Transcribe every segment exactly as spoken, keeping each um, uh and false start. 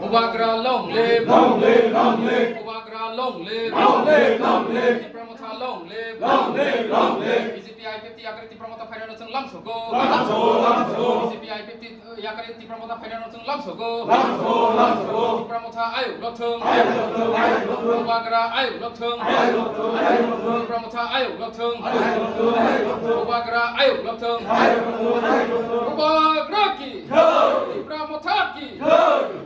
Bubagra long live! Long live, long live! Bubagra long live! Long live, long live! Tipra Motha long live! Long live, long live! B J P I P F T yakarwi Tipra Motha phainano chwng lamsogo. Lamsogo, lamsogo! B J P I P F T yakarwi Tipra Motha phainano chwng lamsogo. Lamsogo, lamsogo! Tipra Motha ayuk lokthwng. Ayuk lokthwng, ayuk lokthwng! Bubagra ayuk lokthwng. Ayuk lokthwng, ayuk lokthwng! Tipra Motha ayuk lokthwng. Ayuk lokthwng, ayuk lokthwng! Bubagra ayuk lokthwng. Ayuk lokthwng, ayuk lokthwng! Bubagra ki! Jai! Tipra Motha ki! Jai!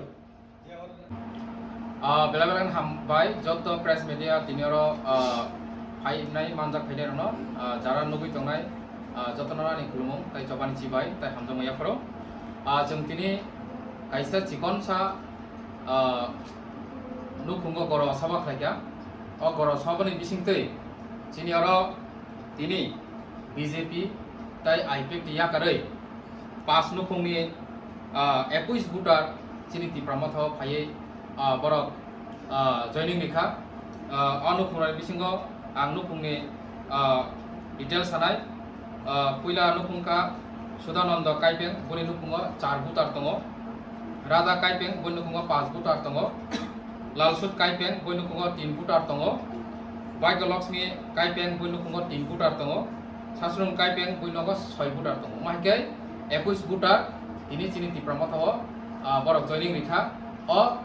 Ah, belai belai hambai joto press media tini oro, ah, phainai manjak phainai rokno, ah, jara nugwi tongnai, ah, jotono ani khulumung tai chobani chibai tai hamjakma yapharo. Ah, chwng tini kaisa chikonsa, ah, nukhungo goro sabha khlaikha. O goro sabhani bisingtwi chini oro tini B J P tai I P F T yakarwi pas nukhungni, ah, ekuis voter chini Tipra Motha o phaiwi, ah, borok, ah, joining rikha. Ah, o nukhungrokni bisingo ang nukhungni, ah, details sanai. Ah, puila nukhung kha Sudananda Kaipeng, boni nukhungo char voter tongo. Raja Kaipeng, boni nukhungo pas voter tongo. Lalsut Kaipeng, boni nukhungo tin voter tongo. Bhagya Lakshmi Kaipeng, boni nukhungo tin voter tongo. Sasrung Kaipeng, boni nukhungo soi voter tongo. Omo hai khe ekuis voter tini chini Tipra Motha o, ah, borok joining rikha. O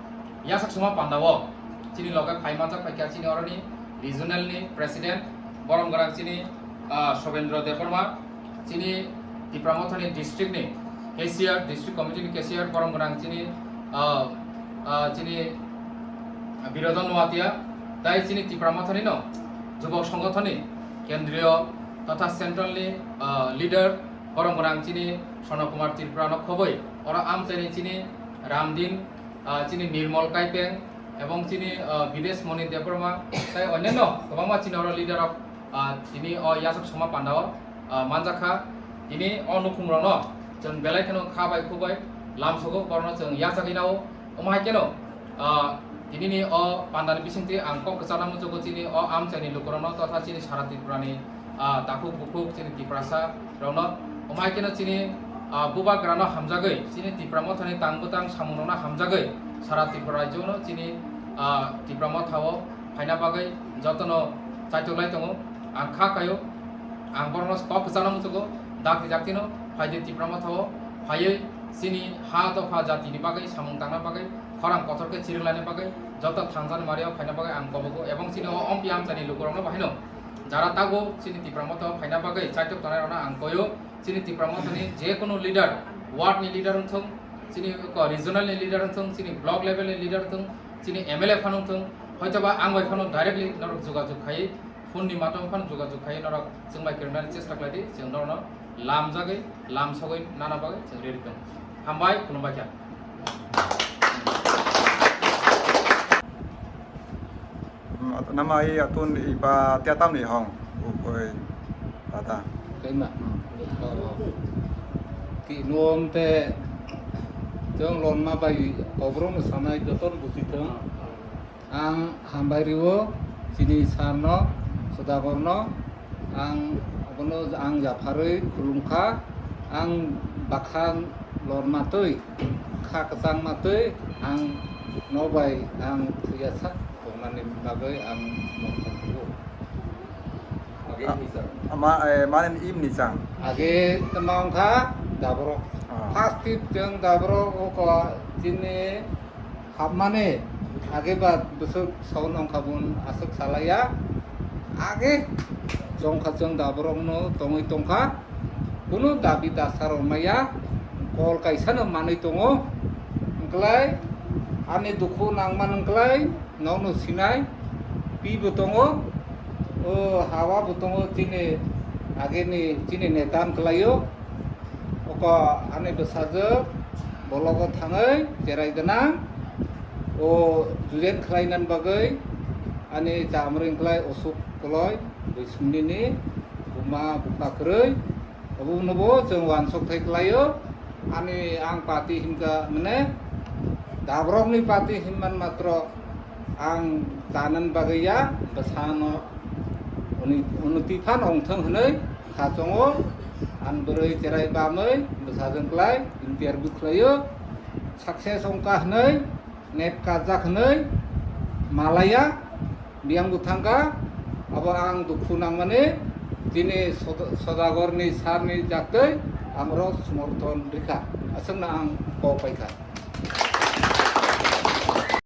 yasak suma panda o chini loge phai manjak phaikha chini oroni regional ni president, borom gwnang chini, ah, Sobendra Debbarma. Chini Tipra Mothani district ni cashier, district committee ni cashier, borom gwnang chini, ah, ah, chini Birodon Noatia, tai chini Tipra Mothani no Jubok Songothon ni kendriyo totha central ni, ah, leader, borom gwnang chini Sono Kumar Tripura no khoboi, oro amchaini chini Ramdin, ah, chini Nirmol Kaipeng, ebong chini, ah, Bidesh Moni Debbarma, tai onyanno kwbangma chini oro leader rok, ah, tini o yasok soma panda o, ah, manjakha. Tini o nukhung rokno chwng belai kheno kha bai khu bai lamsogo, borokno chwng yachagwi nao. Omo hai kheno, ah, tinini o pandani bisingtwi ang kok kwchana muchugo chini o amchaini lukurokno totha chini sara Tripurani, ah, takhuk bukhuk chini Tiprasa rokno. Omo hai kheno chini, ah, bubagrano hamjagwi, chini Tipra Mothani tang bwtang samungrokno hamjagwi sara Tripura rajyono chini, ah, Tipra Mothao phaina bagwi jotono chaitoklai tongo. Ang kha kaio, ang borokno kok kwchana muchugo, dakti daktino phaidi Tipra Mothao phaiwi chini ha dopha jatini bagwi samung tangna bagwi khorang kotor khe chiriklaina bagwi joto thangjani mario phaina bagwi ang kobogo, ebong chini o ompi amchaini lukurokno bahino jara tago chini Tipra Mothao phaina bagwi chaitok tongnai rokno ang koio. Chini Tipra Mothani je kono leader, ward ni leader wngthung, chini ko regional ni leader wngthung, chini block level ni leader wngthung, chini M L A phano wngthung, hoitoba ang bai phano directly norok jogajog khai, phone ni madhyome phano jogajog khai norok chwng bai kwrwngnani chesta khlai di, chwng norokno lamjagwi, lamsogwi nana bagwi chwng ready tong. Hambai, khulumbai kha. Nama i atun iba tiatam ni hong ukoi tata. Kaima. Ki nuam te jong lon ma bai kobrong sanai joton busi thong. Ang hambai riwo chini sarno, Sudagorno, ang abono ang japharwi khulumkha, ang bakha lormatwi, kha kwchangmatwi ang nobai ang thwiya sak tongnani bagwi ang mokthok kugo. Age Ah, hisa. Ama, eh, mane imni chang. Age tama wngkha daborok. Ah. First tip chwng daborok oko chini hapmani age ba bwswk saui wngkha bun aswk salaiya. Age chongkha chwng daborokno tongwi tongkha. Kunu dabi dasa rw maya. Kol kaisano manwi tongo. Wngklai ani dukhu nangman wngklai. Nokno sinai, pi bo tongo. O hawa bo tongo, chini ageni chini neta wngkhlaio. Oko ani bwsajwk bologo thangwi cherai gwnang. O jujen khlainani bagwi ani chamring khlai osuk koloi bwswngni ni buma bupha kwrwi. Obo no bo chwng wansok thai khlaio. Ani ang party hinkha mane dabrokni party hinman matro ang chanan bagwi ya, bwsano uni-, unnoti phan ongthong hwnwi kha chongo. Ang bwrwi cherai bamwi bwsajwng klai interview khlaio. Success ongkha hwnwi Net kajak hwnwi malaya, biyang bo thangkha, abo ang dukhu nangmani, tini Soda-, Sodagorni sarni jaktwi ang oro somorthon rikha, aswkno ang kok paikha.